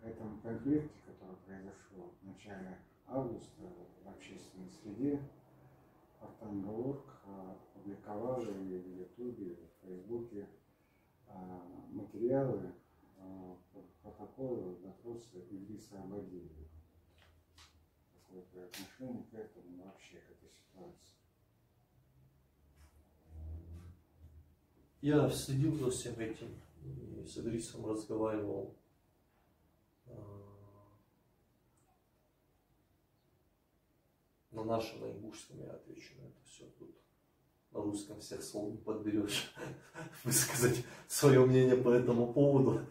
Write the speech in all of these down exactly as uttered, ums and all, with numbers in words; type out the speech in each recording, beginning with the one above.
этом конфликте, который произошел в начале августа в общественной среде, Артан Гаворк, э, опубликовал и в Ютубе, и в Фейсбуке, э, материалы, э, протоколы допроса Идриса Абадиева. Какое твоё отношение к этому, вообще к этой ситуации? Я следил за всем этим и с Идрисом разговаривал. А, на нашем, на ингушском я отвечу на это все. Тут на русском всех слов не подберешь высказать свое мнение по этому поводу.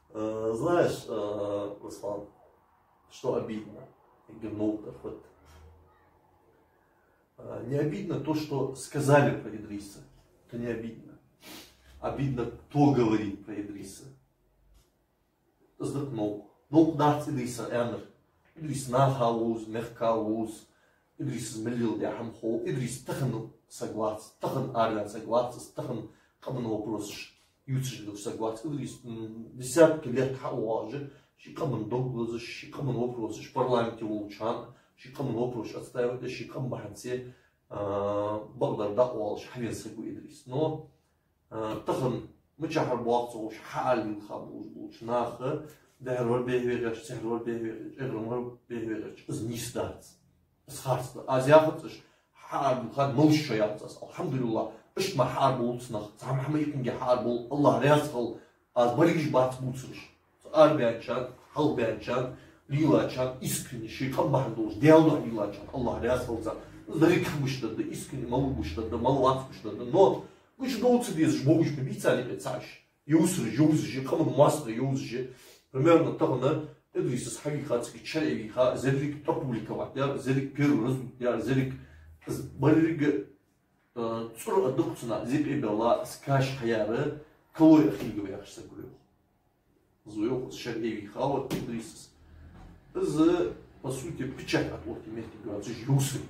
Э, знаешь, э, Руслан, что обидно? Я говорю, ну, так вот. Э, не обидно то, что сказали про Идриса. Это не обидно. Обидно, кто говорит про Идриса. Из да-кх новкъа. Новкъа дац Идриса аьннар. Идрис наха вовз, мехка вовз. Идрис из мел леладаьд хӀама хов. Идрис тахан саг вац, тахан араваьнна саг вац, из тахан къаман вопросаш ювцаш лелаш саг вац. Идрис, м, десятки лет хьа а воагӀаш, ший къаман дог лазаш, ший къаман вопросаш парламенте волча хана, ший къаман вопросаш отстаивать еш, ший къам бахьанце, а, бакъдар дӀаоалаш хьавена саг ва Идрис. Но А, тахан мичахьара боагӀа ца ховш, хьаара лилха болаш болча наха, дехьара вар бехве гӀерташ, цехьара вар бехве гӀерташ, чӀегӀара вар бехве гӀерташ, из нийса дац. Из харц да. Аз яхац уж хьаара лилха, малаш шо яхац аз. Алхьамдулиллахь, иштта мара хьаара болац нах. Цхьа хӀама юкъе хьаара бола, АллахӀ раьза хилва, аз берригаш бац бувцараш. Цу араваьнначарна, хьалхабаьнначарна, лелачарна, искренне ший къам бахьан долаш, Даьла духьа лелачарна АллахӀ раьза хилва царна. Из деррига хӀама гучадаргда, искренне малав гучадаргда, малав вац гучадаргда. Но гучадовла ца дезаш болаш ма бий царна юкъе цхьа уж. Йовсараш йовзаш я, къаман моастагӀий йовзаш я. Примерно тахан Идрис из хьавийха, цига шариӀа вийха, из еррига опубликовать даьр, из еррига первый раздут даьр, из еррига, из беррига, э, цӀера а дукха цунна из юкъе белла, из каш хьаяьр, калой а хилга ваьхаш саг ва йоах. Из ва йоах, из шариӀа вийха ва Идрис из. Из, по сути, печать отӀаотта моттиг ва, цу йовсаре.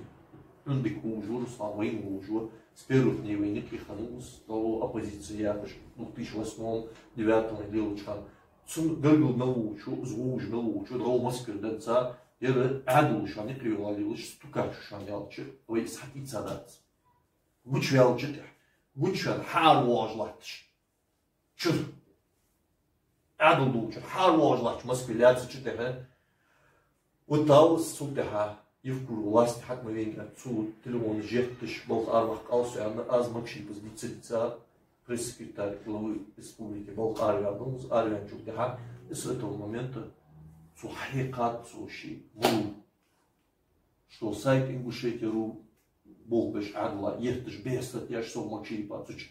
Цун дика вовзаш ва, Руслан, вайна вовзаш ва, с первых дней вайна юкъе хиннав из, то оппозиция яхаш, две тысячи восьмом, девятом лелача хана. Цун гаргара мел волча, из вовзаш мел волча, дӀа ва Москвера денз, ер Ӏаьдало шоана юкъе вела лелаш, стукачо шоана яьлча, вай из хьатӀаийца дац. Гучаваьлча тӀехьа, гучаваьнна хьаара воагӀаш латташ. Чура. Ӏаьдал долчура хьаара воагӀаш латташ Москве лаьцача тӀехьа, вот тӀаккха из цул тӀехьа Евкуров власте хьакма венга, цо телефонаш етташ, балха араваккха кхалсаг аьнна, аз Макшарипас дийца-дийца, пресс-секретарь главы республики, балха араваьннав из, араваьнначул тӀехьа, из с этого момента цо хьахьекхад, цо ший малав, что сайт Ингушетия ру болх беш Ӏаьдала етташ бехк статьяш сов Макшарипа цу чу.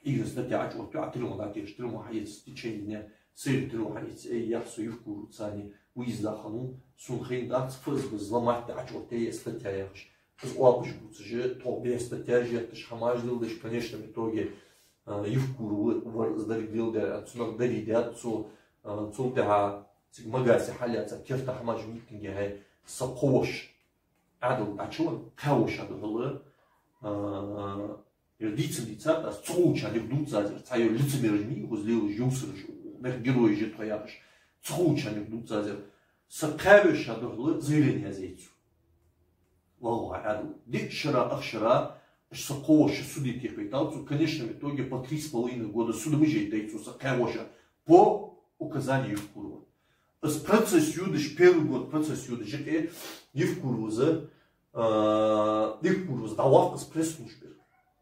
Игра статья Ӏочуоттаю, а телефон дӀатехаш, телефон хьаэца, в течение дня сайра телефон хьаэца, эй, яхь, со Евкуровца цхьана выезде хиннав, сона хайнадац, ФСБ-с взломать даь Ӏочуоттаяьй ер статья яхаш. Из оапаш бувцаш, тхо бехк статьяш етташ, хӀамаш леладеш, в конечном итоге, а, Евкуров вар из деррига леладаьр, а, цунах дарий даьд цо, а, цул тӀехьа цига Магасе хьаллаьца керта хӀамаш митинге хьай, са кхо воша Ӏаьдала дӀачувенна, кхаь воша духьала, а, ер дийца-дийцад аз, ца ховчарна юха дувц аз ер, цхьа ер лицемераш ма йий укхаза лелаш, йовсараш, мехка геройш я тхо яхаш, ца ховчарна юха дувц аз ер. Са кхаь воша духьала заявлени язъяьй цо. ВаллахӀи, Ӏаьдал. Диъ шера, ах шера, уж са кхо воша суде техавайтав цо, в конечном итоге по три с половиной года суда ма жайтай цо са кхаь воша по указанию Евкурова. Из процесс йодаш, первый год процесс йодаш юкъе Евкуров из, а, Евкуров из дӀаваккха из пресс-службера.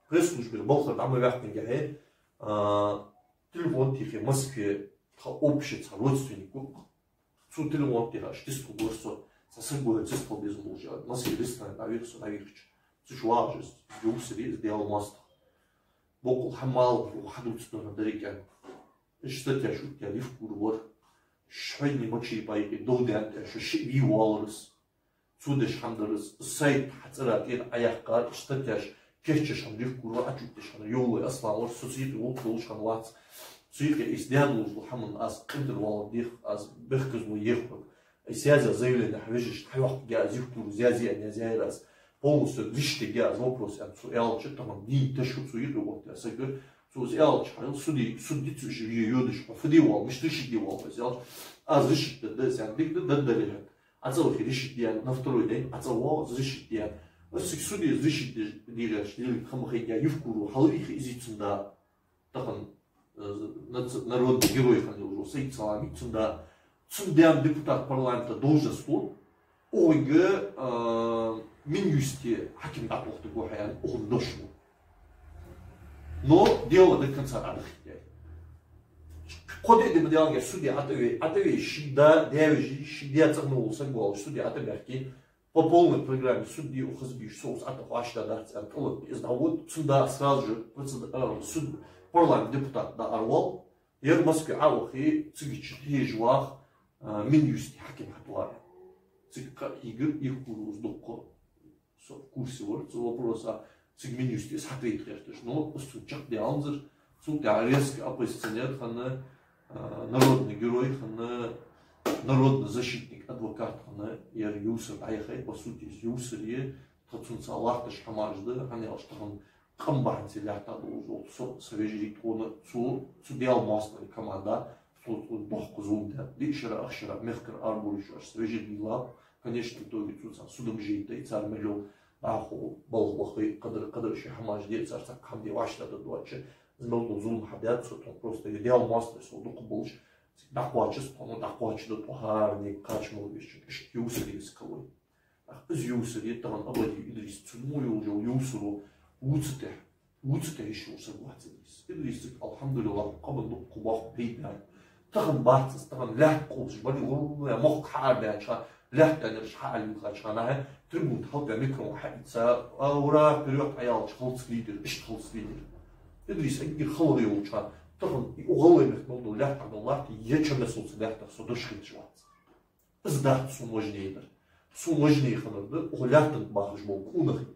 Пресс-службера балхара дӀа ма ваьккхинге хьай, а, телефон техе Москве тха общий цхьа родственник ва-кх. Цо телефон техаш, тиста хургвар со, цхьа саг ва хьо, цистхила безам болаш, аьнна, Москве ресторане дӀавийха со, дӀавийхача. Цу чу вагӀаш из, йовсаре из, Даьла моастагӀа. Боккъал хӀама малав хьадувцаргда хьона деррига, аьнна. Иштта статьяш оттаяьр Евкуров вар, шоайни Макшарипа юкъе дов даьнна тӀа, шо шиъ вий воаллар из. Цо деш хӀама дар из, сайт хьа цӀера тӀера Ӏояьккхар, статьяш кийчъеш хиннав Евкуров, Ӏочуоттадеш хиннав Евлой Аслан вар, со цу юкъе гӀулакх долаш хиннавац. Цу юкъе из даь долаш дола хӀаманна аз къинтӀера валар дех, аз бехказло ехарг. Из язъяь заявлени хьавижаш, хьайоаккхаргья аз Евкуровс язъяь аьнна язъяьяр аз. Полностью решить ергья аз вопрос аьнна цо аьлча, тахан дийна теш ва цо юкъе оттаяь саг, Цо из аьлча, хьал суде, суд дицуш ве йодаш, хьо фу де воалл, мишта решить де воалл из аьлча, аз решить дергда, из аьнна, дика да, дергдолаш хьо. Ӏа цӀавахе решить де аьнна, на второй день, Ӏа цӀавоагӀа, из решить де аьнна. Из цига суде из решить де, де гӀерташ, лелийта хӀама хайна, Евкуров хьалвийха из цун да. Тахан, э, нац-, народный герой хинна йолаш вола Саид Саламий цун да. Цун даьна депутат парламента должность лу. Укхунга, э, Минюсте хьаким дӀатохаргва хьо аьнна, укхун дош лу. Но дело до конца дӀадахийта. Кхо-диъ ди ма даллалга суде ӀотӀаве-, ӀотӀаве ший да, даь-веший, ший даь цӀагӀа вола саг волаш суде ӀотӀабаьхке, по полной программе суд де, укхаза беш, со укхаза ӀотӀавоагӀаш дац аьнна, тӀалатта из дӀавода. Цун да сразу же председ-, э, суд, парламент депутат дӀааравоал. Ер Москве Ӏовахе, цига чу хьежа ваха, э, Минюсте хьаким хьатӀавоагӀа. Цига кхы а хьийгар, Евкуров из дукха, со в курсе вар цу вопроса, цига Минюсте из хьатӀавайта гӀерташ. Но из цунна чакхдаьннзар, цул тӀехьагӀа резко оппозиционер хинна, а, народный герой хинна, народный защитник, адвокат хинна, ер ювсар дӀаяхай, по сути, из ювсар я, тха цунца латташ хӀамаш да, хӀана аьлча тахан къам бахьанца лаьтта долаш вола со, са вежарий тхона, цо, цу Даьла моастагӀий команда, цо, цо доккха зулам даьд. Диъ шера, ах шера мехкара арабовлаш, са вежарий лаьтта, конечно, в итоге цунца судам життай, цар мел йола дӀахо балха бахе, кхыдар, кхыдар ши хӀамаш де, цар цхьаккха хӀама де вӀаштӀехьдаргдоацаш. Из мел дола зулам хьадаьд со, тхона просто ер Даьла моастагӀий со дукха болаш, дӀакхоачац тхона, дӀакхоачаргда тхо хӀаране, кхача мел везачунга, иштта ювсар я из кхы вай. Ах, из ювсар я тахан Абадиев Идрис, цун мо йолча ювсаро вувцаш тӀехьа, вувцаш тӀехьа йиш йолаш саг вац Идрис. Идрис цига, алхьамдулиллахӀ, къаман дукха боккха пайда баьб. Тахан бац из, тахан лаьтта къовсаш, бали гӀурра мохк хьаарабаьннача хана, лаьтта тӀа ераш хьаалийхача хана, хьа, трибуна тӀа хьалтӀа микрофон хьаийца, а, ура, вперёд, хьаялча хилац лидер, иштта хилац лидер. Идрис эггара хала йолча хана, тахан и укх ГӀалгӀай мехка мел дола лаьтта, хьа дола лаьтта, е ча мел соца лаьтта, со дош хеташ вац. Из дац сона важнее дар. Сона важнее хиннар да укх лаьтта тӀа бахаш бола къонахий.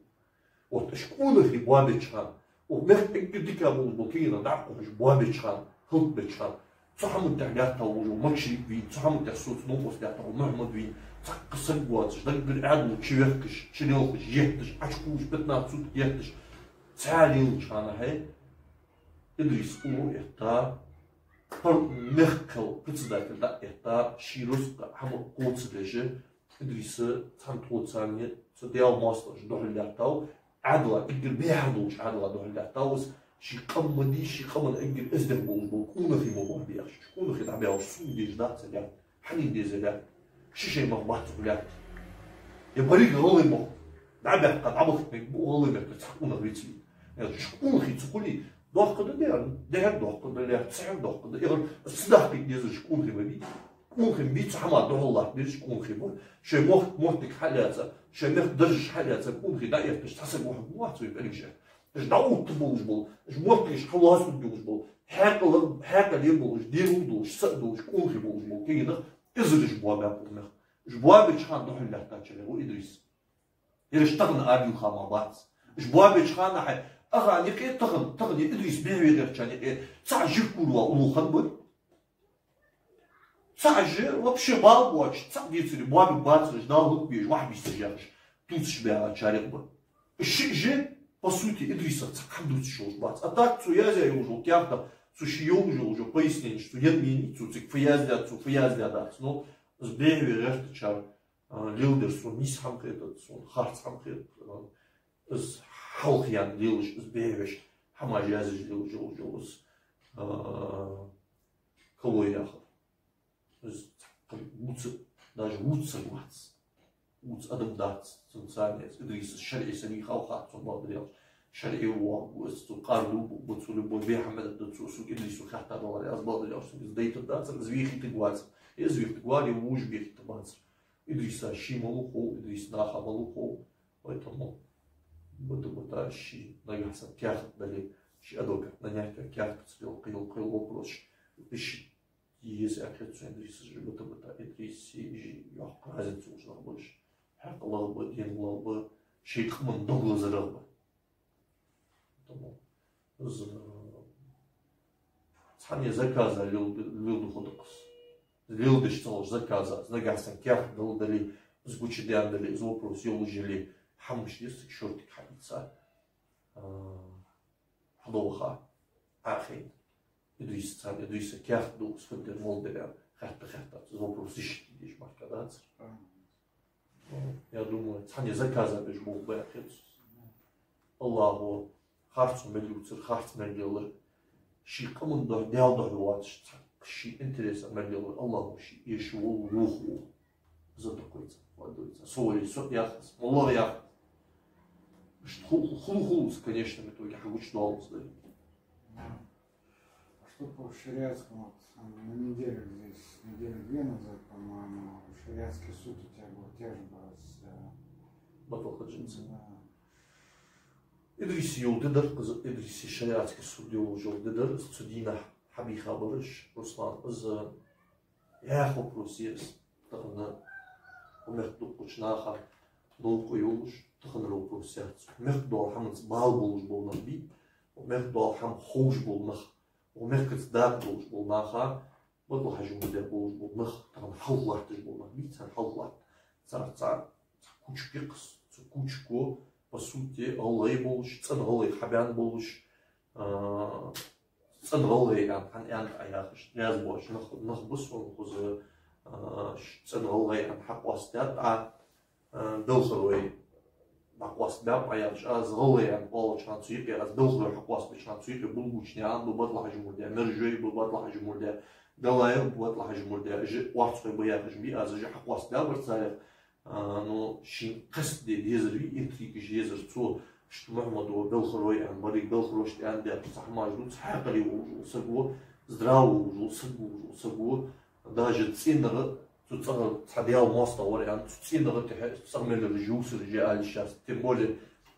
Вот уж къонахий боабеча хана, укх мехка эггара дика болаш бола кагий нах дӀакхухьаш боабеча хана, хӀалакбеча хана, цу хӀаман тӀехьа лаьттав волаш вола Макшарип вийна, цу хӀаман тӀехьа соца новкъост лаьттав вола Мухьмад вийна, цхьаккха саг воацаш, даггара Ӏаьдало чу вехкаш, чу лелхаш, етташ, Ӏочукхувлаш, пятнадцать суток етташ, цхьаь лелача хана, хьай, Идрис уллув этта, пар-, мехкал председатель дӀа а этта, ший рузкъа хӀама кхоачадеш, Идриса цхьан тхоцане, цу Даьла моастагӀашта духьал лаьттав, Ӏаьдала, эггара бехк долча Ӏаьдала духьал лаьттав из, ший къам ма дий, ший къаман эггара эздел болаш бола къонахий ма боабе яхаш. Къонахий дӀабаьлча сона дезаш дац, аьлар. Хьанна деза лаьтта? Ши шай мах бац укх лаьтта. Е беррига ГӀалгӀай мохк дӀабаьккха, дӀабахийта мегаргба ГӀалгӀай мехка цхьа къонах вицлий. Е ши къонахий ца хуле, доккха да дера, дехьара доккха да лаьтта, цхьара доккха да. Е гӀар ца даккха дезаш къонахий ма бий. Къонахий ма бий, цу хӀаман духьал латта дезаш къонахий ба. Шоай мохк, моттиг хьалаьца, шоай мехка даржаш хьалаьца, къонахий дӀаэтташ цхьа саг вахаргвац вай пӀелгашка. Уж дӀаотта болаш бола, уж моттигаш хьалоацалургдолаш бола, хьаькъал, хьаькъал е болаш, дерал долаш, са а долаш, къонахий болаш бола кагий нах, эзараш боабаьб укх мехка. Уж боабеча хана духьал лаьттачарех ва Идрис. Ераш тахан арабаьха мара бац. Уж боабеча хана хьай, аха, никъе тахан, тахан е Идрис бехве гӀертача никъе цхьа жиркур ва уллув хиннаб. Цхьа же вообще бала боацаш, цхьа децаре боабе бацараш, Дала лукъ беш, вахь бийсаш яхаш, тувсаш баьгӀачарех ба. Шиъ же, по сути, Идрисах цхьаккха хӀама дувцаш йолаш бац. А так цо язъяь йолаш йола каьхатах, цо ший йолаш йолаш йола поясненеш, цо ен мени, цо цига фу яздаьд, цо фу яздаь дац. Но из бехве гӀертачар, а, леладер сона нийса хӀама хетац, сона харц хӀама хет, а, из хьалха яьнна лелаш, из бехвеш, хӀамаш язъеш лелаш йолаш йола из, а, калой яхар. Из цхьаккха вувца, даже вувцаш вац. Вувца адам дац, цунца из Идрис шарӀе сенна хьалхац, цун бакъдар аьлча. ШарӀе воагӀа, из цу къарду бу, цу любой бехк ма дергда цо, сога Идрисо хаьттад валаре, аз бакъдар аьлча, сога из дайтаргдацар, из вехийтаргвацар. Из вехийтаргвар, е вож вехийтаргбацар. Идриса ше малув хов, Идрис наха малув хов. Поэтому бата-бата ший нагахьа санна каьхат дале, ший адвокат нанять ве каьхатаца лел, кхел, кхел вопросаш. Иштта еза аьнна хет сона Идрисаша, бата-бата Идрис, ший йоккха разница йолаш нах ба уж. ХьаькъалагӀа ба, денлагӀа ба, шоай къаман дог лазарагӀа ба. Тамам. Из, э, цхьанне заказа лел-, леладу хӀама да-кх из. Леладеш цалаш заказа, из нагахьа санна каьхат дала дале, из гучадаьнна дале, из вопрос йолаш яле, хӀамаш деза цига шортига хьаийца. Э, хьадоагӀа. хьахайна. Идрис, цхьан Идриса каьхат да из, фу дар, мала дар аьнна, хаьтта-хаьттача, из вопрос решить де дезаш мара дац. Ну, я думаю, цхьанне заказа беш болх баь хет. АллахӀа харцо мел ювцар, харц мел лелар, ший къаман духьа, Даьла духьа воацаш, цхьа ший интересах мел лелар АллахӀа ший эшаволва, йохаволва. Из да-кх вайца, вайца. Со вале, со яхац, моллагӀа яхац. Иштта хул, хул, хул из, конечно, в итоге хьагучадоал из деррига. А что по шариатскому, вот, на неделе здесь, недели две назад, по-моему, шариатский суд у тебя был, те же было с, э, Баталхаджинца. Да. Идриса йола ди дар, из Идриса шариатский суд йолаш йола ди дар, из цу дийнахьа хьабийха бар уж, Руслан, из яха вопрос я из. Тахан укх мехка дуккхача наха новкъа йолаш, таханара вопрос яц. Мехка дола хӀаманца бала болаш бола нах бий, мехка дола хӀама ховш бола нах, мехкаца дакъа долаш бола наха, Баталхаджи мурдех болаш бола нах, тахан хьалха латташ бола нах бий, цар хьалха латт. Цар, цар, цар кучка я-кх из, цу кучко, по сути, гӀалгӀай болаш, цӀена гӀалгӀай хьабаьнна болаш, а, цӀена гӀалгӀай аьнна, хӀана аьннад Ӏа яхаш, раьза боацаш нах, нах ба сона укхаза, а, ш-, цӀена гӀалгӀай аьнна хьакъоастадаьд Ӏа, а, белхарой дӀакъоастабаьб Ӏа яхаш, аз гӀалгӀай аьнна оалача хана цу юкъе, аз белхарой хьакъоастабеча хана цу юкъе Булгучнаькъан ба, Баталхаджи мурдех, Мержой ба, Баталхаджи мурдех, Галаев ба, Баталхаджи мурдех, уж орцахой ба яхаш бий, аз уж хьакъоастабаьбар царех. А, ну, шийна кхестаде дезар вий, интригаш езар цо, иштта Мухьмад ва белхарой аьнна, берригаш белхарой шоашта аьнна даьхача, цхьа хӀамаш дувц, хьаькъале волаш вола саг ва, здравый волаш вола саг ва, волаш вола саг ва, даже цӀенагӀа, цу цӀагӀара цхьа Даьла моастагӀа вар аьнна, цу цӀенагӀа тӀехьа цӀагӀа мел йолаш йовсараш я ала йиш яц, тем более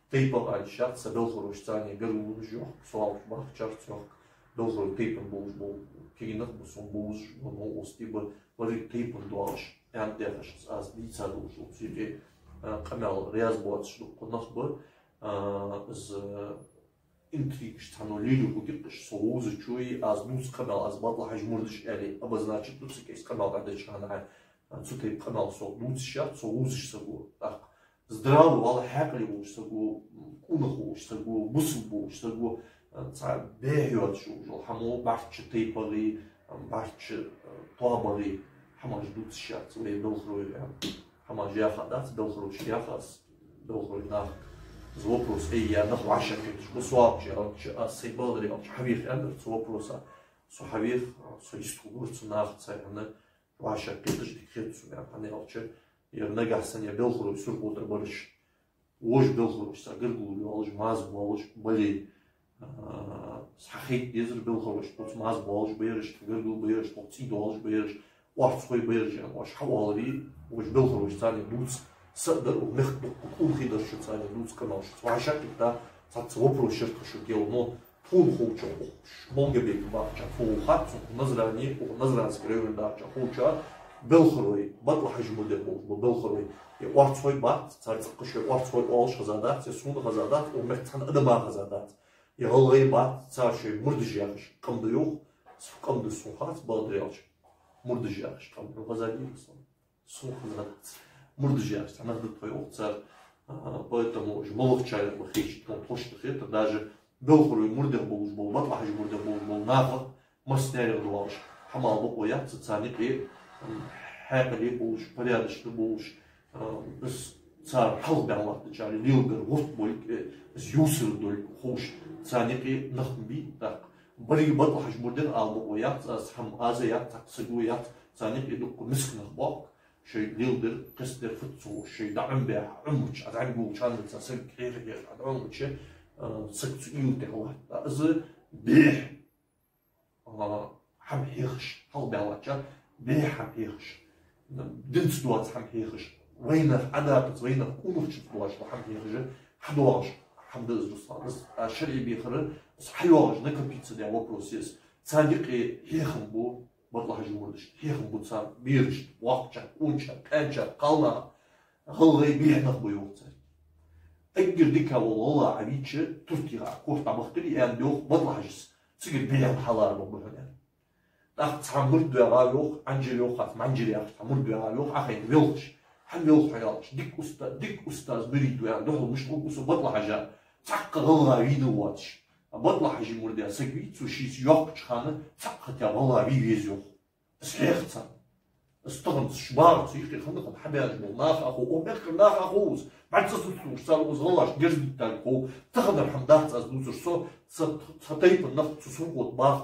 тайпан ала йиш яц, са белхарой царца гаргало луш, йоах, со алапаш бахачарца, йоах, белхарой тайпан болаш бола кагий нах ба сона бовзаш, но новкъостий ба, берригаш тайпан доагӀаш, аьнна даьхача, аз дийца долаш дола цу юкъе, а, къамаьл раьза боацаш дуккха нах ба, а, из интригаш цхьанне лелае хургья-кх уж, со вовзачои, аз дувца къамаьл, аз Баталхаджи мурдаш аьле обозначить ду цига, из къамаьл дӀадеча хана, а, цу тайпа къамаьл со дувцаш яц, со вовзаш саг ва. ТӀаккха здравый, валлахӀи, хьаькъале волаш саг ва, къонах волаш саг ва, бусалба волаш саг ва, а, цхьа бӀеха йоацаш йолаш йола хӀама, бӀарчча тайпагӀеи, а, бӀарчча, а, тоабагӀеи хӀамаш дувцаш яц вай белхарой, а, хӀамаш яха дац, белхарой шоаш яха, аз белхарой нах, из вопрос, эй, я нах вӀашагӀкхеташ ба, со аьлча, аьлча, аз сай бакъдар аьлча, хьавеха аьннадар цу вопроса, со хьавех, со йистхургвар цу нахаца аьнна, вӀашагӀкхеташ дика хет сона, хӀана аьлча, ер нагахьа санна я белхарой сурхо тӀара бараш, вож белхарой цар гаргало йоалаш, маза боалаш бале, а, хьахайта дезар белхарой, тхоца маза боалаш ба ераш, тха гаргало ба ераш, тхоца цӀий доалаш ба ераш, орцахой ба ераш, аьнна, оаш хьаоаларе, вож белхарой царца дувца са а дар, укх мехка дуккха къонахий дар, шоца царца дувца къамаьл, шоца вӀашагӀкхийтта, цхьацца вопрос яр тха шуга, но тхона ховча, укх Малгобека бахача, тхона хац, укх Назране, укх Назранске районе дахача ховча, белхарой, Баталхаджи мурдех болаш бола белхарой, е орцахой бац, цар цӀаккха шоай орцахой оалаш хезадац, е сона хезадац, укх мехка цхьан адама хезадац. Е гӀалгӀай бац, цар шоай мурдаш яхаш къам да, йоах, цу къам да, сона хац, бакъдар аьлча, мурдаш яхаш къам да, хезадий сона? Сона хезадац. Мурдаш яхаш цхьа нах да тхоай, йоах, цар, а, поэтому уж малагӀчарех ба хетача, тхона тхоашта хетар, даже белхарой мурдех болаш бола, Баталхаджи мурдех болаш бола нахах массанех доагӀаш хӀама ала бокъо яц, царна юкъе, м, хьаькъале болаш, порядочно болаш, а, из цар хьалха баьнна латтачарех лелабер гӀулакх болга, э, из ювсар долга ховш, царна юкъе нах ма бий, тӀаккха берригаш Баталхаджи мурдех ала бокъо яц, аз хӀама аз а яц, цхьаккха саг а яц, царна юкъе дуккха миска нах ба-кх, шоай леладер, кхестадер фуд ца ховш, шоай дӀа Ӏомабаь, Ӏомабича, аз Ӏомаболча хана цхьа саг хьеха-хьеха дӀа Ӏомабича, а, саг цу уйла тӀа латт. Из бӀеха, а, хӀама хьехаш, хьалха баьнна латтачар бӀеха хӀама хьехаш, динца доаца хӀама хьехаш, вайнах Ӏадатаца, вайнах къонахчалца доацаш дола хӀама хьехаш хьадоагӀаш хӀама да из, Руслан. Из, а, шарӀе бехар, из хьайоагӀаш накопиться даь вопрос я из. Царна юкъе хьехам бу, Баталхаджи мурдашта хьехам бу царна, берашта, воккхачарна, къоначарна, къаьначарна, кхалнаха, гӀалгӀай, бӀеха нах ба, йоах, царга. Эггара дика вола гӀалгӀа Ӏа вийча, туртий Ӏа корта дӀабахийтаре, аьннад, йоах, Баталхаджис, цигара бӀеха хӀама хьалара ба хьона, аьнна. ТӀаккха цхьа мурд ваьгӀав, йоах, Ӏанжа, йоах, аз Ӏанжа яхаш, цхьа мурд ваьгӀав, йоах, Ӏохайна велхаш. ХӀана велх хьо, аьлча, дика уста-, дика устаз, мурид ва, аьнна, духьал мишта хургва со Баталхаджа, цхьаккха гӀалгӀа вийна воацаш. А БатӀал-Хьажий мурд саг вий, цо шийца йоаккхача хана цхьаккха тӀа вала вий веза йоах. Из хьех царна. Из тахан цу багӀа цу юкъе хана-хана хьабаьнна бола нах а хов, укх мехкара нах а хов из. БӀарга ца дуташ цар из гӀалгӀашта герз диттарг хов. Таханара хӀама дац аз дувцар со, цхьа, цхьа тайпан нах цу Сурхо тӀа бах,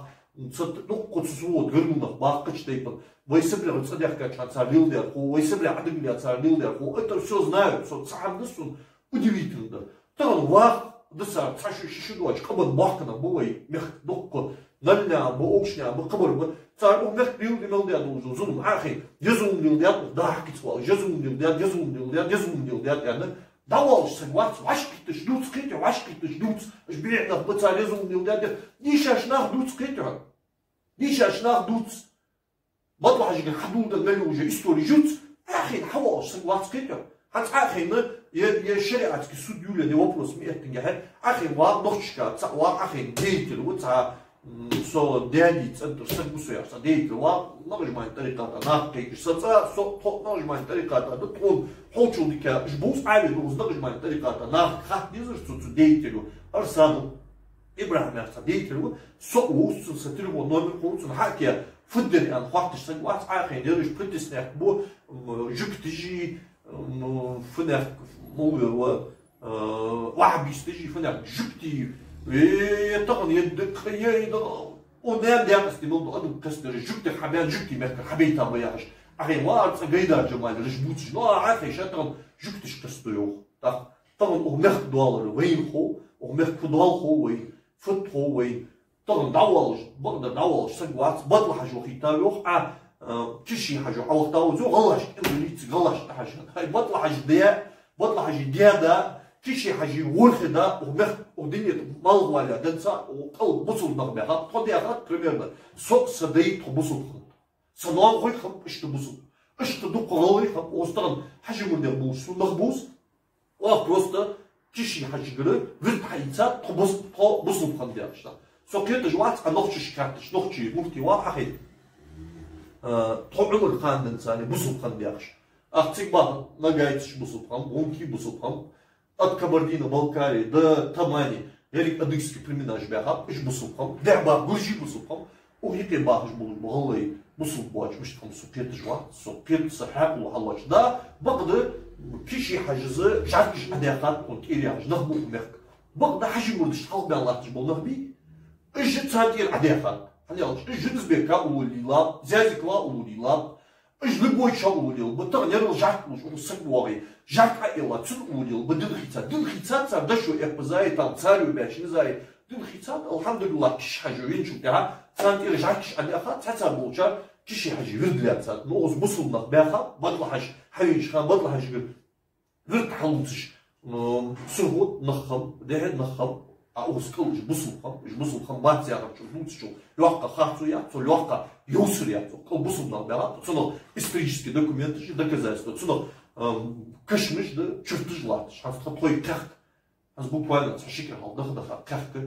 цхьа дукха цу Сурхо тӀа гаргара нах бах кхыча тайпан. Вай Сибрера цӀадаьхкача хана цар леладаьр хов, вай Сибре Ӏадигале цар леладаьр хов. Это всё знаю, со цхьа хӀама да сона удивительно да. Тахан вах да цар цхьа шу, ши шу доацаш къабан бохканаш ба вай мехка дукха. Наллаьна ба, Окшанаькъан ба, кхыбар ба. Цар укх мехка леладе мел даь долаш зулам Ӏохайна. Е зулам леладаьд укх дӀахо кица вала, е зулам леладаьд, е зулам леладаьд, е зулам леладаьд аьнна. ДӀавоалаш саг вац, вӀашагӀкхийтача дувц, кхетий, вӀашагӀкхийтача дувц. Уж бӀеха нах ба, цар е зулам леладаьд. Дийшача наха дувц, кхетий. Дийшача наха дувц. БатӀал-Хьажийгара хьадувлаш мел йола уже истори жуц, Ӏохайна хьавоалаш саг вац, кхетий. ХӀанз Ӏохайна, е, е шариатский суд юлле, е вопрос ма эттинге хье, Ӏохайна вагӀа нохчашка, цхьа вагӀа Ӏохайна деятель ва, цхьа, м, со даьдий цӀен тӀара саг ва со яхаш, цхьа деятель вагӀа, накъшбандий тӀарикъата нах кхайкаш, са цӀа, со, тхо накъшбандий тӀарикъата да, тхона хьолчул дика, уж бувц Ӏаве дувц накъшбандий тӀарикъата нах хатта дезаш цу, цу деятелю, Арсанов ИбрахӀим яхаш цхьа деятель ва, со а вувц цун, са телефон номер хов цун, хьаке, фу дар аьнна хоатташ саг вац, Ӏохайна ераш протестнехк ба, м, жугташи, м, фунехк, мугӀера, э, ваххабисташи, фунехк жугтий, э, тахан е дакъа, е, е дакъа, о, наьна декъаста мел да адам кхестар, жугтех хьабаьнна, жугтий мехкара хьабайта ба яхаш. Ӏохайна вар цӀа Гайдар Джамал ераш бувцаш, но Ӏохайна ша тахан жугташ кхесто йоах. Так, тахан укх мехка доаллар вайна хов, укх мехка фу доал хов вайна, фуд хов вайна. Тахан дӀавоалаш, бакъда дӀавоалаш саг вац, БатӀал-Хьажа вахийта йоах, а, а, Киши-Хьажо Ӏовахийта вац, гӀалгӀашта кӀалдита, гӀалгӀашта хьажа. ХӀай БатӀал-Хьажий даь, БатӀал-Хьажий даь да, Киши-Хьажий ворхӀ да, укх мехка, укх дунен тӀа малх вале а денз, укх кӀал бусалба нах баьхаб, тхо даьхад, примерно, со а са дай а тхо бусалба хиннад. Са ноанахой хиннаб иштта бусалба. Иштта дукха гӀалгӀай хиннаб, укхаза тахан Хьажий мурдех болаш цун нах бувц. Оаха просто Киши-Хьажийгара вирд хьаийцад, тхо бус-, тхо бусалба хиннад яхаш. Со кхеташ вац, а нохчашка хаьттача, нохчий муфти ва Ӏохайна. А, тхо Ӏумара хана денз царна бусалба хиннад яхаш. Ах, цига баха ногайцаш бусалба хиннаб, гӀункий бусалба хиннаб, от Кабардино-Балкарии до Тамани, еррига адыгский племенаш баьхаб, уж бусалба хиннаб, дехьа баха гуржий бусалба хиннаб, укх юкъе бахаш болаш бола гӀалгӀай бусалба боацаш мишта хиннаб, со кхеташ вац, со кхеташ, са хьаькъал хьалоац. Да, бакъда Киши-Хьажас жӀаргаш Ӏодаьхад, он тӀера яхаш нах ба укх мехка. Бакъда Хьажий мурдашта хьалхабаьнна латташ бола нах бий, уж царна тӀера Ӏодаьхад. ХӀана аьлча, уж Жидазбека а уллийла, Зязикова а уллийла, уж любой чо уллийла, ба тахан ерал жӀарг луш, укхаза саг воагӀе, жӀарг Ӏоэлла, цунна уллийла, ба дин хийцад. Дин хийцад цар дошо эппа зай, там царю баьча низай, дин хийцад, алхьамдулиллахӀ, Киши-Хьажо венначул тӀехьагӀа, царна тӀера жӀаргаш Ӏодаьхад, цхьацца болчар Киши-Хьажий вирд лаьцад. Ну, укхаза бусалба нах баьхаб, БатӀал-Хьажа хьавенача хана, БатӀал-Хьажийгара вирд хьалувцаш, м, Сурхо тӀа нах хиннаб, дехьа нах хиннаб, а укхаза кӀал уж бусалба хиннаб, уж бусалба хиннабац яхачул, дувцачул лоаккхагӀа харцо яц, цул лоаккхагӀа йовсар яц, укх кӀал бусалба нах баьхаб, цунах исторически документаш, доказательства, цунах, м, кашамаш да, чурташ латташ, хӀанз тха тхоай кхехка. ХӀанз буквально цхьа ши кӀира хьалха даха-даха кхехка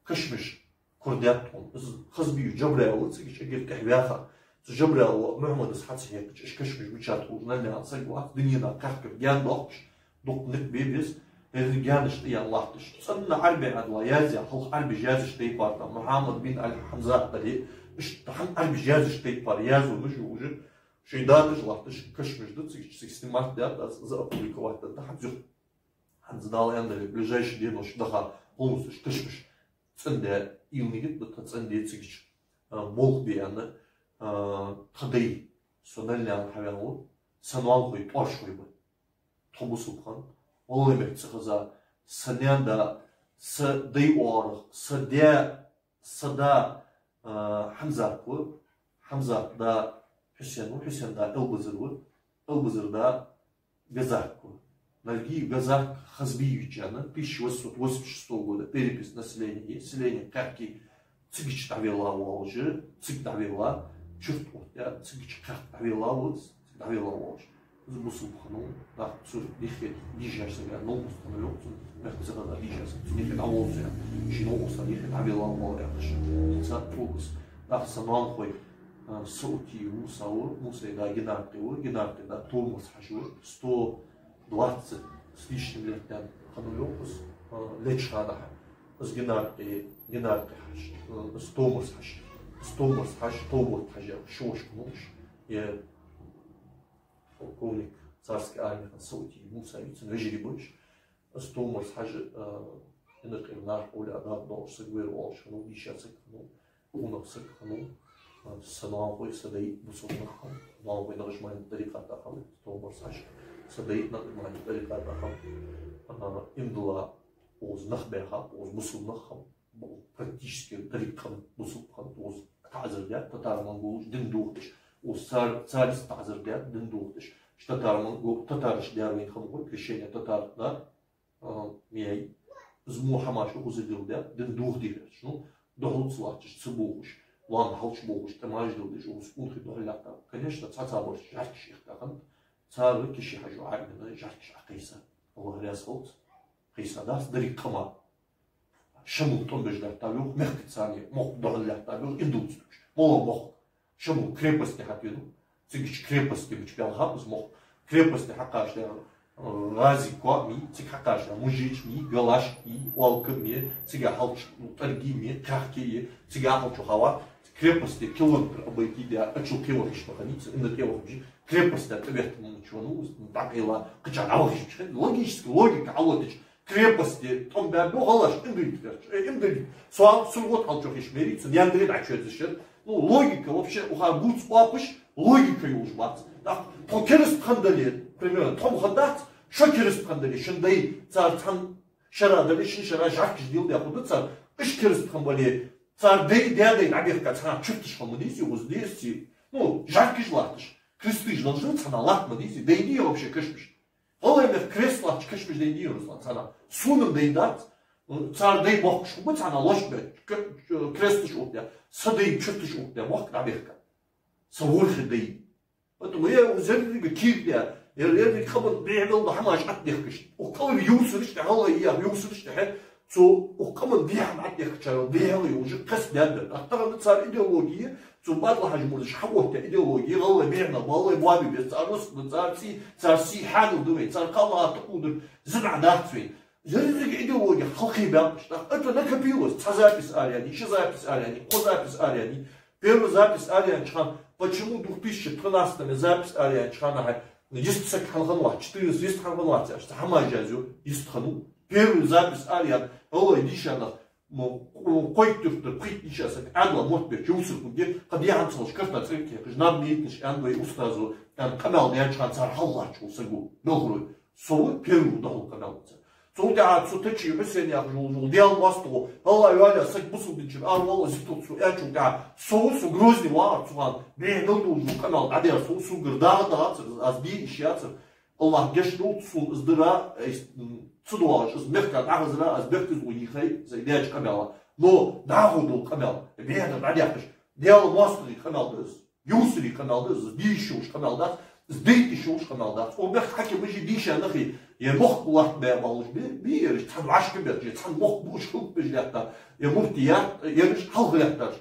кашамаш корадаьд тхона. Из Хазбиев Джабраил ва, цига эггара тӀехьа ваьха. Цу Джабраила Мухьаммадас хьа ца хьекхача, уж кашамаш мичад ховш, наллаьна саг вац, дунен наха кхехкар гаьна доахкаш, дукха никъ бе беза, еррига гаьнаш тӀа яьнна латташ. ЦӀена Ӏарбий Ӏадла язъяь, хьалха Ӏарбаша язъяьча тайпара, Мухьаммад бин Аль-Хьамзат дале, иштта хӀама Ӏарбаша язъяьча тайпара язъю мажу уже, шоай даташ латташ, кашамаш да, цига, цига снимать даьд, аз, аз опубликовать даьд, хӀанз юха. ХӀанз Дала аьнна дале, ближайший денош даха полностью уж кашамаш цӀенде уйла йиц, да тха цӀенде цига, а, болх бе аьнна, а, тха дай со наллаьна хьавена ва, са ноанахой тӀоаршхой ба. Тхо бусалба хиннаб, гӀалгӀай мехка цӀихеза, са наьна да, са дай оагӀорахьа, са даь, са да, а, Хьамзат ва, Хьамзата да Хьусен ва, Хьусена да Элбазар ва, Элбазара да Газак ва. Нальгиев Газак Хазбиевич аьнна, тысяча восемьсот восемьдесят шестого года перепись населения есть, селение Кхехки, цига дӀавелла волаш, цига дӀавелла, чурт оттаяь, цига Кхехки дӀавелла волаш, цига дӀавелла волаш. Из бусалба хиннав, нах цу дехе дийша саг, новкъост хиннав йоах цун, мехка цӀихеза дийша саг, цу дехе дӀаволлаш, ший новкъост дехе дӀавелла вола яхаш. Цу тӀа укхаза нах са ноанахой, а, Саутиев Муса ва, Мусай да Геннаркъий ва, Геннаркъий да Тормаз-Хьажа ва, сто двадцать с лишним лет даьнна хиннав йоах из, а, леча хана хьа. Из Геннаркъий Нинаркъий-Хьажа, э, Стомарса-Хьажа, Стомарса-Хьажа, Тоборта-Хьажа, ши воша хиннав уж. Е полковник царской армии хинна Саутиев Муса вий цун вежарий ба уж. Стомарса-Хьажа, э, Инаркъера Нархьа гӀолла дакъа долаш саг вар волаш хиннав, дийша саг хиннав, къонах саг хиннав. Э, са ноанахой, са дай бусалба нах хиннаб, ноанахой Накъшбанди тӀарикъата хиннаб Стомарса-Хьажа, са дай Накъшбанди тӀарикъата хиннаб. Э, имдала укхаза нах баьхаб, укхаза бусалба нах хиннаб. Практически деррига къам бусалба хиннад, укхаза таӀазар даьд татар-монголаша дин дохадеш. Укхаза цар-, царица таӀазар даьд дин дохадеш. Уж татар-монго-, татараш даьр вайна хиннаб вай, крещение татар дар, а, меяй. Из мо хӀамаш укхаза дилла даьд, дин дохаде гӀерташ. Ну, духьал ца латташ, ца бохаш, лоам хьалчубохаш, тӀемаш дилла деш, укхаза къонахий духьал лаьттаб. Конечно, цхьацца бараш жӀаргаш ихта хиннад, цар Киши-Хьажо Ӏаьрбина жӀаргаш Ӏокхайса. АллахӀ раьза хилва царна. Кхайса дац деррига къаман. Шамал тӀом беш лаьттаб йоах, мехкаца царна мохк духьал лаьттаб йоах, индувцаш. Мала мохк? Шамал крепосте хьатӀавенав. Цигача крепосте мича баьлхаб из мохк. Крепосте хьакхача, э, гӀазий коа ма йий, цига хьакхача мужичаш ма йий, галашка ма йий, оалка ма йий, цига хьалчу тӀаргий ма йий, кхаьхкий ма йий, цига хьалчу хьава. Крепосте километр обойти даь, ачул кхевахаш ма хиннай, цу инда тӀавахаш. Крепосте тӀаветталучо, ну, дӀакъайла, кхычахьа дӀавахаш ма хиннай. Логически, логика Ӏооттадича, крепосте тӀом баьб йоах гӀалгӀаша, индуйта гӀерташ. Э, индуйта. Со сургӀат хьалчухеш мерий, цун яндаре дӀачоьрзаш яр. Ну, логика вообще, уха гуц оапаш, логика йолаш бац. ТӀаккха тхо кераста хиннадале, примерно, тхо-м хиннадац, шо кераста хиннадале, шун дай цар цхьан шера дале, шин шера жӀаргаш дилла даь хургда цар, уж кераста хиннабале, цар дай, даь-дай дӀабехка цхьаннахьа чурташ хинна ма дий из, укхаза деза цига. Ну, жӀаргаш латташ, кресташ долаш цхьаннахьа латта ма дий из, дайнадий вообще кашамаш? ГӀалгӀай мехка крест латташ кашамаш дайнадий, Руслан, цхьаннахьа? Сона-м дайнадац. Цар дай бохкаш хургба цхьаннахьа лочкъабе, к-, кресташ оттадаь, са дай чурташ оттадаь мохк дӀабехка. Са ворхӀе дай. Поэтому е укх еррига кийрда, е еррига къаман бӀеха мел дола хӀамаш ӀотӀадехкаш. Укх къаман ювсараш тӀехьа, гӀалгӀай яха ювсараш тӀехьа, цу укх къаман бӀеха ӀотӀадехкачар бӀехал йолаш кхестабаьб. ТӀаккха тахан цар идеология, цу БадлагӀа-Хьажа Мурзаша хьаотта идеология, гӀалгӀай бӀеха, гӀалгӀай боабе беза, цар рузкъа да, цар цӀий, цар сий хьанал да вайна, цар кхалнаха тӀакхувдар зина дац вайна. Еррига идеологи халхийбаьб уж. ТӀаккха это накопилось, цхьа запись араяьннай, ши запись араяьннай, кхо запись араяьннай. Первая запись араяьннача хана, почему в две тысячи тринадцатом запись араяьннача хана хьа йист саг хьалха вац, четыреста йист хьалха вац аьнна, цхьа хӀама жаз ю, йист хиннав. Первая запись араяьнна, гӀалгӀай дийша нах, м, кхо-, кхойтта юртара пхийтта дийша саг Ӏаьдала мотт беча ювсар хургья, кхы дехьа цалаш карта цӀерга кхехкаш, наб мейтнаш аьнна вай устазо, аьнна къамаьл даьча хана цар хьалхарча саго, белхарой. Со ва первый духьал къамаьл даьр. Цул тӀехьа цу Тачи Хьусен яхаш волча, Даьла моастагӀа, гӀалгӀай вале саг бусалба динчура аравала из тӀа цо аьнначул тӀехьа, со ва, со Грозне вагӀар цу хана, бӀеха мел долаш дола къамаьл дӀадаьр со ва, согара дагӀа дагӀацар, аз де йиш яцар. АллахӀ гешт долда, сона из дара, из, м, ца доагӀаш, из мехка дӀахазара, аз бехказло йийхай, сай даьча къамаьла. Но дӀахо дола къамаьл, бӀеха дӀадаьккхаш, Даьла моастагӀий къамаьл да из. Ювсарий къамаьл да из, де йиш йолаш къамаьл дац, из дайта йиш йолаш къамаьл дац. Укх мехка хьакимаши дийша нахи, е мохк латтабаь болаш бе, бе ераш, цхьан вӀашка беш, е цхьан мохк буаш хилба беш лаьттаб, е муфтият, ераш хьалха лаьттараш.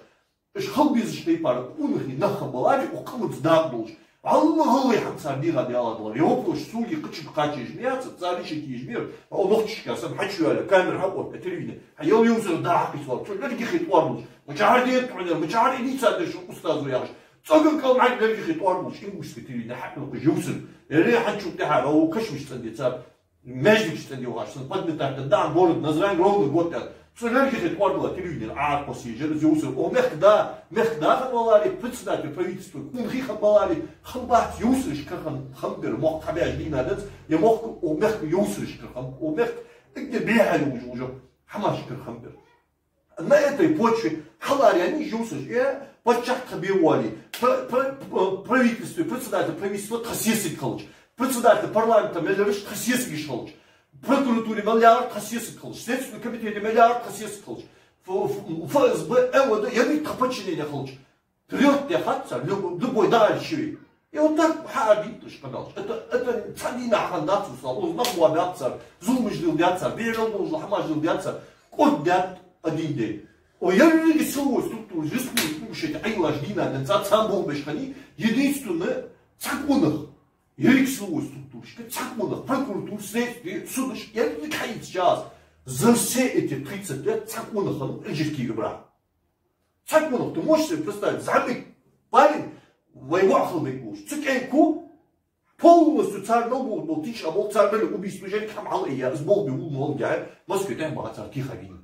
Уж хила безаш тайпара къонахий нах хиннабаларе, укх къаманца дакъа долаш, валлахӀи, гӀалгӀай хӀама цар дегӀа даьлла далар. Е вопрос сули кхыча кхача еш ма яцар, цар иштта еш ма яр. Хьо нохчашка санна хьачуяьле, камера хьаотта, телевидени. Хьа ел ювсар дӀа хьакхийсвала, цу лергихи тӀоарбулаш. Мичахьара дера тхона, мичахьара инициатор шу устазо яхаш. ЦӀаган кӀалмагӀа лергихи тӀоарбулаш, ингушски телевидени хьакхухаш ювсар. Эре хьанчул тӀехьара, о, кашамаш цӀенде цар, маьждигаш цӀенде вахаш, сан подметать да, да, город Назрань ровно год тӀа. Цу лергихи тӀоарбула телевидени Ӏа кхосса ежар из ювсар. О, мехка да, мехка да хиннаваларе, председатель правительства, кун хи хиннабаларе, хиннабац ювсараш кара хинна, хиннабир, мохк хьабеш дийна дац, е мохк, о, мехка ювсараш кара хинна, о, мехка игде бехьа ювж уже, хӀамаш кара хиннабир. На этой почве хьалараяьннай уж ювсараш, э, паччахь тха бе воале, пр-, пр-, пр-, правительстве, председатель правительства тха сесаг хилча, председатель парламента мел яраш тха сесагаш хилча, прокуратуре мел яхар тха сесаг хилча, Следственный комитете мел яхар тха сесаг хилча, Ф-, Ф-, ФСБ, МВД, ерриг тха подчинение хилча, трёх тӀа хатта цар, люб-, любой дагӀар ши ве. И вот так хьаардийтташ къамаьлаш. Это, это цхьан дийнахьа хиннадац, Руслан, укхаза нах боабаьб цар, зуламаш дилла даьд цар, бӀеха мел долаш дола хӀамаш дилла даьд цар, кӀордадаьд один день. О, еррига силовой структураш республика Ингушетия Ӏойиллача дийнахьа денз цар цхьана болх беш хиннай, единственно цхьа къонах. Еррига силовой структурашка цхьа къонах, прокуратура, следствие, судаш, еррига хьаийцача аз, За все эти тридцать лет цхьа къонах хиннав Эльжиркиев ИбрахӀим. Цхьа къонах, ты можешь себе представить, зӀамига парень, вай воӀ хила мегаргволаш. Цу кӀаьнка полностью цар мел бувцаш бола тийша болх, цар мел убийство, жайна хӀама хьалъайя, из болх бе вула молгя, Москве тӀехьа баха цар кийха вийна.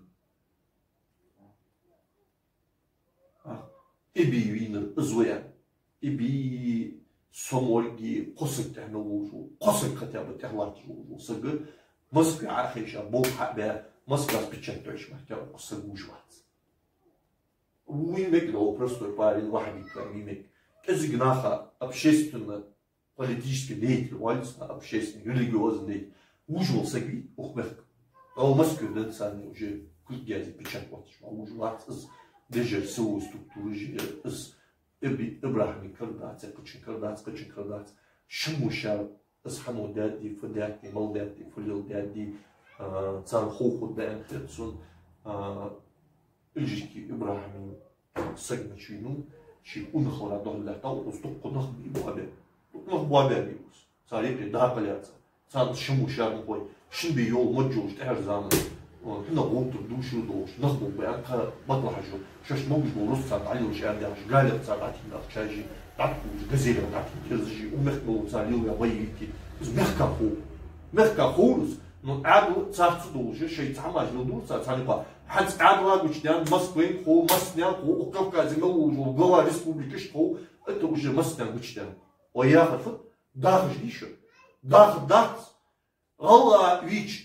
Ах, и бий вийнар из ва аьнна. И бий, со морги, кхо саг тӀехьа мел волаш вола, кхо саг хотя бы тӀехьа латташ волаш вола саг Москве Ӏохайша, болх хьа а баь, Москвас печать тохаш мара кхо саг вувш вац. Вийна мегаргда простой парень, ваххабит ваьнна вийна мегаргда. КӀезига наха общественно политический деятель оалаш, общественный, религиозный деятель. Вувш вола саг вий укх мехка. Ала Москве да царна уже кулг язъе, печать отташ ма вувш вац из, дежер силовой структураш, из Иби-, ИбрахӀима кара дац, кхычун кара дац, кхычун кара дац. Шин мо шаьра из хьан даьдий, фу даьдий, мала даьдий, фу леладаьдий, а, царна хов хургда аьнна хет сона, а, Эльжиркиев ИбрахӀим саг мича вийнав, ший къонахаллара духьал лаьттав, укхаза дукха нах бий боабаь. Дукха нах боабаьб укхаза. Цар юкъе дакъа лаьца. Царна шин мо шаьра ма хой. Шин бе йола модж йолаш тӀехьарча заман, о, хьунагӀа гӀовттар дувшар долаш, нах болх баьнна кхы Баталхьажо. Шоаш могаш бола рус царна дӀалелаш аьнна яхаш, Галех цар дӀатинна ахчажи, дӀатӀакхувлаш, Газелех дӀатинна керзажи, укх мехка болча цар лелаяь боевики. Из мехка хов. Мехка ховр из, но Ӏаьдал царца долаш, шоай цхьа хӀамаш леладора цар цхьан юкъа. ХӀанз Ӏаьдала гучадаьнна, Москвайнга хов, массанена хов, укх Кавказе мел волаш вола глава республикашта хов, это уже массанена гучадаьнна. Вай яхар фуд? Дахаш дий шо? Даха дац. ГӀалгӀа вийча,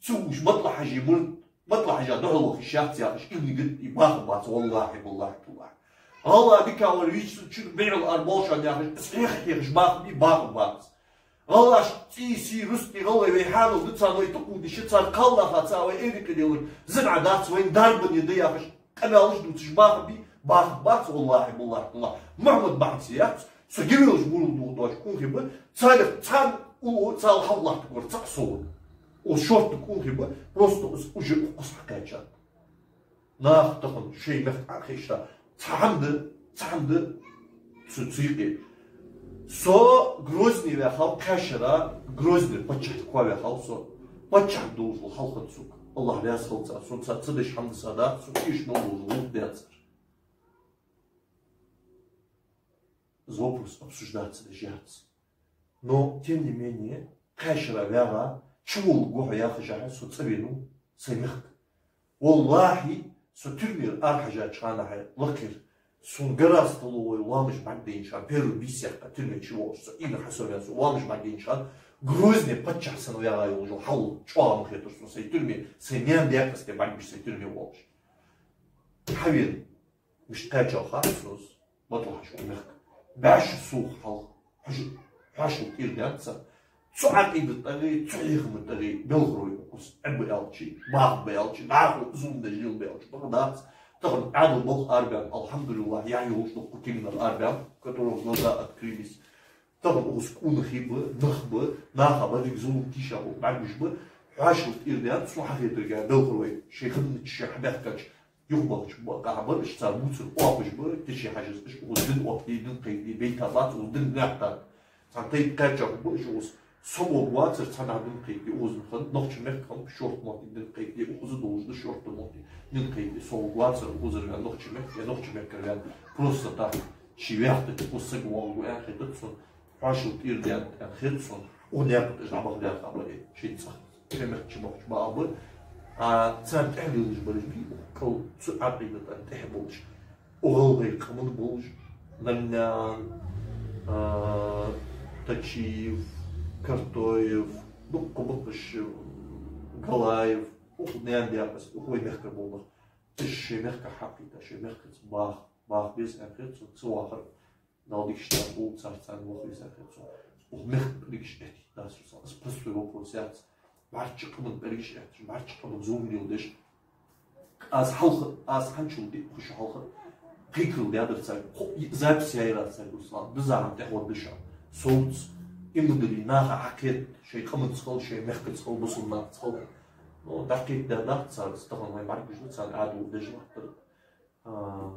ца вувш МатӀалхьажий мурд, МатӀалхьажа духьал ваха йиш яц яхаш, ил нигат и бахаргбац, валлахӀи, биллахӀи, таллахӀи. ГӀалгӀа дикагӀвар вийча, цун чура бегӀал ара болаш яхаш, из хьеха-хьехаш бахаргбий, бахаргбац. ГӀалгӀашта цӀий-сий, рузкъа, гӀалгӀай вай хьанал да, царна вай тукхо дийша, цар кхалнаха цхьа вай Ӏуйре кхы делар, зина Ӏа дац, вайна дарбане да яхаш, къамаьлаш дувцаш бахаргбий, бахаргбац, валлахӀи, биллахӀи, таллахӀи. Мухьмад-Бахьт саг яц, со гивеллаш бурал дугӀу дош къонахий ба, царех цхьан у, цал хьаллахьтугар цхьа сов. О шортта къонахий ба, просто из уже укхаза хьакхаьчад. Нах тахан шоай мехка Ӏохайша, цхьа хӀама да, цхьа хӀама да цу, цу юкъе. Со Грозне ваьхав, кхаь шера Грозне паччахьалкхе ваьхав со. Паччахь долаш вола хьалха цунга, АллахӀ раьза хилва царна, сона цар ца деш хӀама дисадац, сона тешам мел долаш вола гӀулакх даьд цар. Из вопрос обсуждаться даже яц. Но, тем не менее, кхаь шера ваьгӀа, чуволга гохьа яхаш ахьа, со цӀавенав сай мехка. ВаллахӀи, со тюрьмера арахьежача хана ахьа лакхера, сона гарастало вай лоамаш бӀаргадайнача хана, первый бийса яьккха тюрьме чу воагӀаш, со Ӏуйрийна хьасовваьнна, со лоамаш бӀаргадайнача хана, Грозне паччахь санна ваьгӀа йолаш йола хьал чӀоагӀа ма хетар сона, сай тюрьме, сай наьна даькъасте бӀаргагуш, сай тюрьме воагӀаш. Хьавена. Мишта кхаьчав хац сона из, МатӀалхьажа укх мехка. БӀаь шу сох хьалха, хьуж-, хьоашал тӀера даьннад цар. Цу Ӏакъидата тӀагӀи, цу хьехама тӀагӀи белхар вай укхаза, Ӏебба аьлча, баха ба аьлча, нахо зулам деш лела ба аьлча, бакъ дац. Тахан Ӏаьдала болх арабаьннаб, алхьамдулиллахӀ, яхь йолаш дукха кимнар арабаьннаб, у которых глаза открылись. Тахан укхаза къонахий ба, нах ба, наха бӀаргагуш, зулам тийша болх бӀаргагуш ба, хьоашал тӀера даьннад, сона хьахетарга, белхар вай, шоай хиннача, шоай хьабаьхкача, юхабахача бакъахьа бар уж, цар бувцар оапаш ба, теши хьажа из, уж укхаза дин оттаде, дин кхайкаде бейта бац, укхаза дин наькъ да. Цхьан тайпа кхаьчараш ба уж укхаза. Со воагӀаргвацар цхьаннахьа дин кхайкаде, укхаза хинна, нохчий мехка хиннаб, шортта моттиг дин кхайкаде, укхаза долаш да шортта моттиг дин кхайкаде. Со воагӀаргвацар укхазара ваьнна нохчий мехка, е нохчий мехкара ваьнна просто так, ший ваьхтача укхаза саг воагӀаргва аьнна хетац сона. Хьоашал тӀера даьннад аьнна хет сона, укх наькъа тӀа уж дӀабаха даьха ба, э, шоай цӀагӀа. Шоай мехка чубахача бакъахьа ба. А царна тӀехьа лелаш бараш бий, укх кӀал цу Ӏакъидата тӀехьа болаш, укх гӀалгӀай къаман болаш, Нальнян, а, Тачиев, Картоев, дукха ба-кх уж, Галаев, укх наьна даькъаца, укх вай мехкара бола нах. Уж шоай мехка хьакхийтта, шоай мехкаца баха, баха беза аьнна хет сона, ца вахар Дала дикаш даь хул, царца цхьана ваха веза аьнна хет сона. Укх мехка пӀелгаш эттийта дац, Руслан. Из простой вопрос яц. БӀарчча къаман пӀелгаш этташ, бӀарчча къаман зулам леладеш. Аз хьалха, аз хӀанзчул диъ-пхи шу хьалха кхайкарал даьдар царга, кхо-, запись яьяр аз царга, Руслан. Дизза хӀама тӀехьа вадда шоана. Совца, иман дилла наха хьакхета, шоай къаманца хила, шоай мехкаца хила, бусалба нахаца хила. Ну, дӀакхетадаьд нах цар, из тахан вай бӀаргагуш да, царна Ӏаьдало деш латтар. А,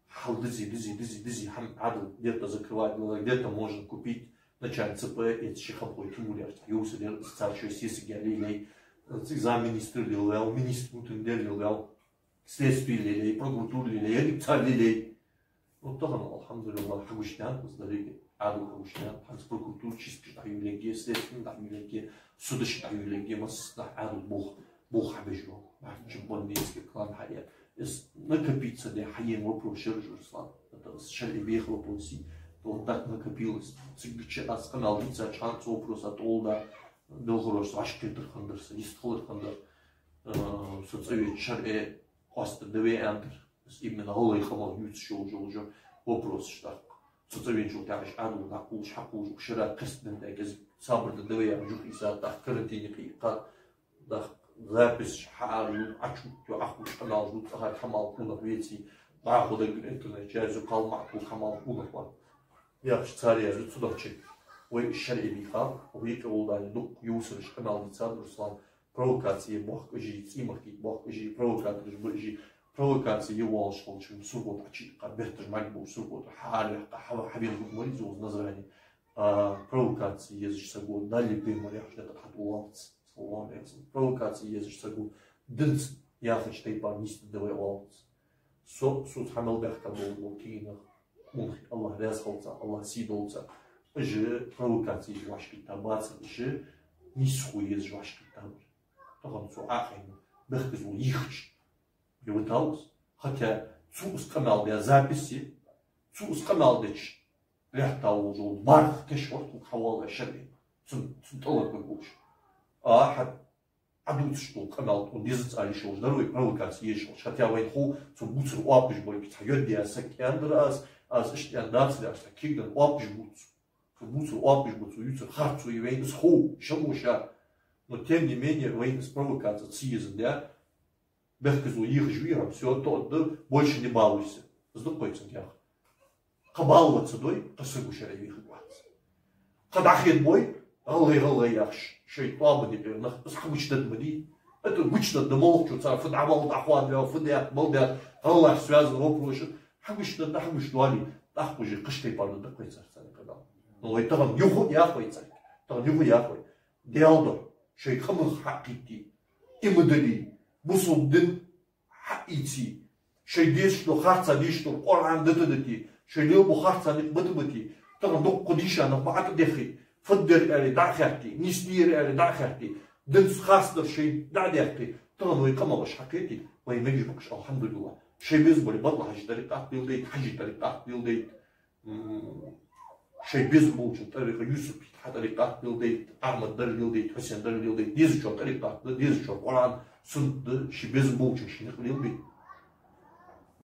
хьал дизи, дизи, дизи, дизи хӀама Ӏаьдал, где-то закрывать глаза, где-то можно купить, начальник ЦП, эца ши хабхой Тимур яхаш цхьа йовсар яр, из цар шоай сесаг яьле, лей, цига замминистра лелаяьй, министр внутренних дел лелаяьй, следстве лелаяьй, прокуратура лелаяьй, еррига цар лелаяьй. Ну, тахан, алхьамдулиллахӀ, хьагучадаьннад из деррига, Ӏаьдал хьагучадаьннад, хӀанз прокуратура чисткаш дӀайолаергья, следствени дӀайолаергья, судаш дӀайолаергья, массанахьа Ӏаьдал болх, болх хьабеш ва. Бахьан чу больницкий клан хьаэц. Из накопиться де хьаена вопрос шераш, Руслан. Это из шарӀе беха вопрос. Вот так накопилось. Цига чу аз къамаьл дийцача хана цу вопроса тӀолда белхарош вӀашкакхетар хиннадар са, йистхилар хиннадар. Э, со цӀавеча шарӀе къоастаде ве аьннадар. Из именно гӀалгӀай къамах ювцаш йолаш йола вопросаш тӀаккха. Со цӀавеначул тӀехьагӀа Ӏаьдал дӀакхувлаш, хьакхувлаш, укх шера кхестабенна тӀаккха из сабар де ве аьнна жух ийца, тӀаккха карантине кхийкха, тӀаккха записаш хьаара ю, Ӏочуйоаккх, Ӏохувш къамаьлаш ду, цӀагӀара хьамал кхунах веций, дӀахо даггара интернет чу язъю, кхалмакъ хьамал кхунах вар. Яхаш цар язъю, цудухьа вай шарӀе бийха, вай юкъе волча дани дукха ювцараш къамаьл дийцад, Руслан, провокаци е бохк ижи, цӀий махкийта бохк ижи, провокатораш ба ижи, провокаци е волаш хилча, сурхо тӀа чу иккха, берташ маг болаш сурхо тӀа хьаара ваьккха, хьава хьабен гуш ма вий из Назране. А, провокаци езаш саго, Далла бе ма яхаш, дӀа тӀа хьатӀавоалац, саллаллахӀу Ӏалайхи ва саллам. Провокаци езаш саго, динца яхача тайпара нийсдергда вай оалац. Со, соца хьа мел баьхка бола кагий нах, кхунах АллахӀ раьза хилва царна, АллахӀ сий долда царна. Уж провокаци езаш вӀашагӀкхийтта бацар, уж нийсхо езаш вӀашагӀкхийтта бар. Тахан цу Ӏохайна бехказло йийхача, е виталус. Хотя цо из къамаьл даь записи, цо из къамаьл деча лаьтта волча бархӀ каш вар тхога хьавоалаваь шарӀе. Цун, цун тӀалаб ма гуш. А, хьа Ӏодувцаш дола къамаьл тхона дезац ала йиш йолаш дар вай, провокаци езаш хилча. Хотя вайна хов, цо бувцар оапаш болга, цхьа йодаяь саг аьннадар аз, аз иштта аьнна дацар яхаш, цхьа кегдан оапаш бувц. Цо бувцар оапаш ба, цо ювцар харцо я, вайна из хов, шамо ша. Но тем не менее, вайна из провокаци ца езандаь, бехказло йийхаш вий хьо, всё, тоъаргда, больше не балуйся. Из да-кх вай цунга яхар. Кхы баллаца дой, кхы саго шарӀе вийхарг вац. Кхы дӀахетабой, гӀалгӀай, гӀалгӀай яхаш, шоай тӀоабан юкъера нах, из хьагучадаргда ма дий. Это гучадаргда моллагӀчо, цар фу дӀа мел дӀахоадаваьв, фу даьд, мел даьд, гӀалгӀашца связанный вопросаш, хьагучадаргда, хьагучадоале, тӀаккха уже кхыча тайпара дергда-кх вай царца цхьана къамаьл. Но вай тахан юха а ях вай царга. Тахан юха а ях вай. Даьла духьа, шоай къамах хьакхийттий, иман дилий, бусалба дин хьаийций, шоай дезаш дола, харца дезаш дола Къуръан дита дитий, шоай лелабу харца никъ бита битий, тахан дукха дийша нах ма ӀотӀадеххий, фуд ер аьле дӀа а хаьттий, нийса дий ер аьле дӀа а хаьттий, динца харцдар шоай дӀа а даьккхий, тахан вай къамах уж хьакхетий, вай мегаш ба-кх уж, алхьамдулиллахӀ. Шоай безам бале, БатӀал-Хьажий тӀарикъат леладайта, Хьажий тӀарикъат леладайта, м, шоай безам болчун тӀарикъат, Юсупа хьа тӀарикъат леладайта, Ахьмада дар леладайта, Хьусена дар леладайта, дезачун тӀарикъат да, дезачун Къуръан, суннат да, ший безам болчун ший никъ леладайта.